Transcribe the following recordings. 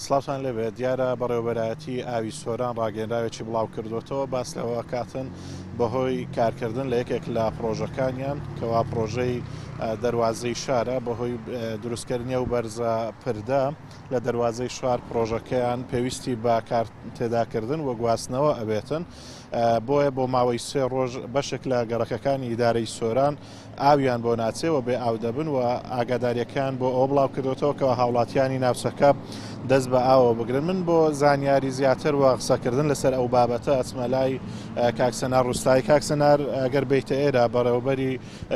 سڵاوتان لێبێت، دیارە بەڕێوەبەرایەتی ئاوی سۆران ڕاگەیەنراوێکی بڵاوکردووەتەوە باس لەوە کاتن بەهۆی کارکردن لە یەکێک لە پڕۆژەکانیان کەوا پڕۆژەی دەروازەی شارە بەهۆی دروستکردنی ئەو بەرزە پردە لە دەروازەی شار پڕۆژەکەیان پێویستی بە کار تێداکردن و گواستنەوە ئەبێتن بۆیە بۆ ماوەی سێ ڕۆژ بەشێک لە گەڕەکەکانی ئیدارەی سۆران ئاویان بۆ ناچێ و بێ ئاو دەبن و ئاگاداریەکان بۆ ئەوە بڵاو کردوێتەوە کەەوە هاوڵاتیانی ناوچەکە دەست بە ئاوە بگرن. من بۆ زانیاری زیاتر و قسەکردن لەسەر ئەو بابەتە ئەچمە لای کاک سەنار ڕوستایی. کاک سەنار ئەگەر بیتە ئێرە بەڕێوەبەری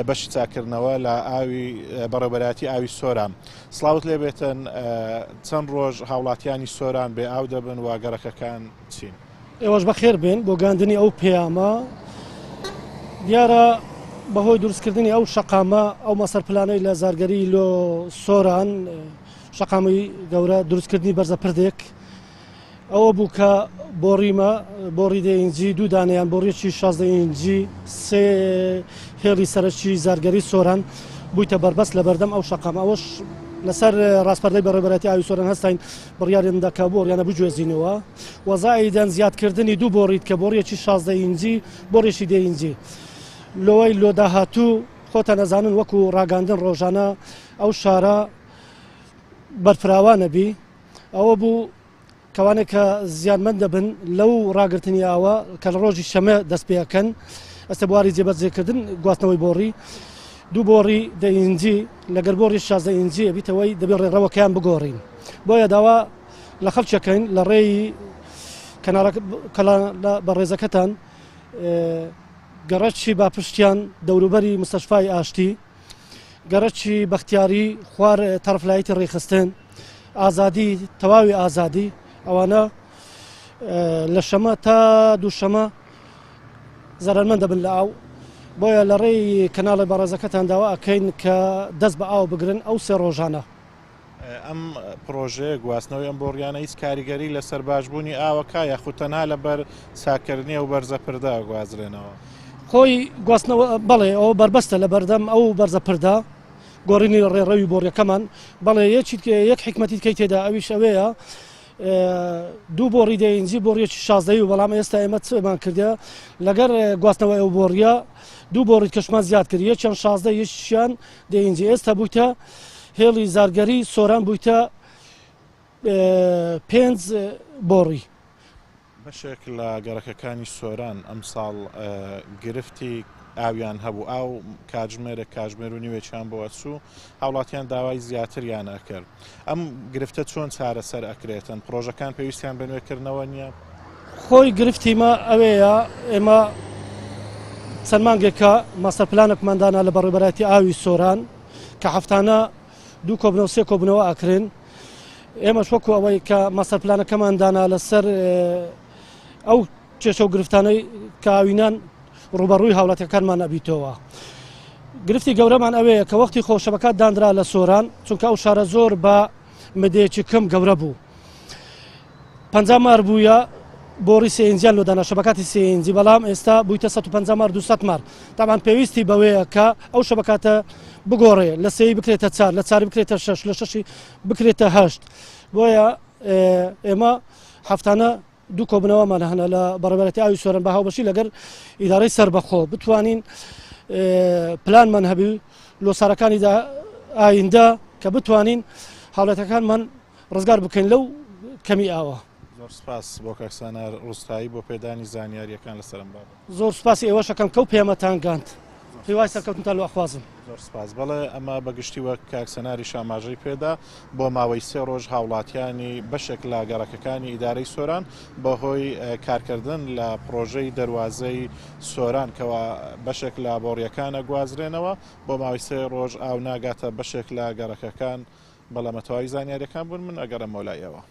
بەشی چاکردنەوە لە ئاوی بەڕێوەبەرایەتی ئاوی سۆران، سڵاوت لێ بێتن. چەند ڕۆژ هاوڵاتیانی سۆران بێ ئاو دەبن و گەڕەکەکان چین؟ ئێوەش بەخێر بێن بۆ گەاندنی ئەو پەیامە. دیارە بەهۆی دروستکردنی ئەو شەقامە ئەو مەسەر پلانەی لە زارگەری لۆ سۆران شەقامی گەورە دروستکردنی بەرزە پردێک ئەوە بوو کە بۆڕیمە بۆڕی دە ئینجی دوو دانیان بۆڕیەکی 16 ئینجی سێ هێڵی سەرەکی زارگەری سۆران بوویتە بەربەست لە بەردەم ئەو شەقام ئەوەش لەسەر ڕاسپەردەی بەڕێبەرەتی ئاوی سۆران هەستین بڕیاریان دا کە بۆڕیانە بگوێزینەوە و زائیدەن زیادکردنی دوو بۆڕیت کە بۆڕیەکی 16 ئینجی بۆڕێکی دە ئینجی لۆی لۆ داهاتوو خۆتان ئەزانن وەکو ڕاگەاندن ڕۆژانە ئەو شارە بەرفراوانە بی ئەوە بوو کەوانێک کە زیانمەند دەبن لەو ڕاگرتنی ئاوە کە لە ڕۆژی شەمە دەست پێەکەن ئەستە بواری جێبەجێکردن گواستنەوەی بۆڕی دوو بۆڕی دە ئینجی لەگەر بۆڕی 16 ئینجی ئەبیتەوەی دەبێت ڕێڕەوەکەیان بگۆڕین بۆیە داوا لە خەڵکیەکەین لە ڕێی کەناڵە بەڕێزەکەتان گەڕەکی باپشتیان دەوروبەری مستەشفای ئاشتی گەڕەکی بەختیاری خوار تەڕفلایتی ڕێکخستن ئازادی تەواوی ئازادی ئەوانە لە شەمە تا دووشەمە زەرەرمەند دەبن لە ئاو بۆیە لە ڕێی کەناڵی بەڕێزەکەتان داوا ئەکەین کە دەست بە ئاو بگرن ئەو سێ ڕۆژانە. ئەم پڕۆژەیە گواستنەوەی ئەم بۆڕیانە هیچ کاریگەری لەسەر باشبوونی ئاوەکە یاخود تەنها لەبەر چاککردنی ئەو بەرزە پردە گوازرێنەوە؟ خۆی گواستنەوە بەڵێ ئەوە بەربەستە لە بەردەم ئەو بەرزە پردە گۆڕینی ڕێڕەوی بۆڕیەکەمان بەڵێ یەکی یەک حیکمەتی دیکەی تێدا ئەویش ئەوەیە دوو بۆڕی دە ئینجی بۆڕیەکی شازدەی و بەڵام ئێستا ئێمە چمان کردە لەگەر گواستنەوە ئەو بۆڕیە دوو بۆڕی کەشمان زیاد کرد یەکیان شازدە یەکیان دە ئینجی ئێستا بوویتە هێڵی زارگەری سۆران بوویتە پێنج بۆڕی. بەشێک لە گەڕەکەکانی سۆران ئەمساڵ گرفتی ئاویان هەبوو، ئاو کاتژمێرێک کاتژمێر و نیوێکیان بۆ ئەچوو، هاوڵاتیان داوای زیاتریان ئەکرد. ئەم گرفتە چۆن چارەسەر ئەکرێتن؟ پڕۆژەکان پێویستیان بە نوێکردنەوە نییە؟ خۆی گرفتی مە ئەوەیە ئێمە چەند مانگێکە ماستەر پلانێکمان دانا لە بەڕێوەبەرایەتی ئاوی سۆران کە هەفتانە دوو کۆبنەوە سێ کۆبنەوە ئەکرێن ئێمەش وەکو ئەوەی کە ماستەر پلانەکەمان دانا لەسەر ئەو کێشە و گرفتانەی کە ئاوینان ڕوبەڕووی هاوڵاتیەکانمان ئەبیتەوە. گرفتی گەورەمان ئەوەیە کە وەختی خۆ شەبەکات دانرا لە سۆران چونکە ئەو شارە زۆر بە مدەیەکی کەم گەورە بوو. 50 مار بووە بۆڕی سێ ئینجیان لۆ دانا شەبەکاتی سێ ئینجی بەڵام ئێستا بوویتە 150 مار 200 مار تاوان پێویستی بەوەیە کە ئەو شەبەکاتە بگۆڕێ لە سێی بکرێتە چار لە چاری بکرێتە شەش لە شەشی بکرێتە هەشت بۆیە ئێمە هەفتانە دوو کۆبنەوەمان هەنە لە بەڕێوەبەرایەتی ئاوی سۆران بە هاوبەشی لەگەر ئیدارەی سەربەخۆ بتوانین پلانمان هەبی لۆسارەکانی ئایندە کە بتوانین هاوڵاتەکانمان ڕزگار بکەین لەو کەمی ئاوە. زۆر سپاس بۆ کاک سانار ڕوستایی بۆ پێدانی زانیارییەکان لەسەر ئەم بابەتە. زۆر سپاسی ئێوەش ئەکەم کەو پەیامەتان گاند. هیوای سەرکەوتنتان لۆ ئەخوازم. زۆر سپاس. بەڵێ ئەمە بە گشتی وەک کاک سەناریش ئاماژەی پێدا بۆ ماوەی سێ ڕۆژ هاوڵاتیانی بەشێک لە گەڕەکەکانی ئیدارەی سۆران بەهۆی کارکردن لە پڕۆژەی دەروازەی سۆران کەوا بەشێک لە بۆڕیەکان ئەگوازرێنەوە بۆ ماوەی سێ ڕۆژ ئاو ناگاتە بەشێک لە گەڕەکەکان. بەڵێ ئەمە تەواوی زانیاریەکان بوون من ئەگەڕێمەوە لای ئێوە.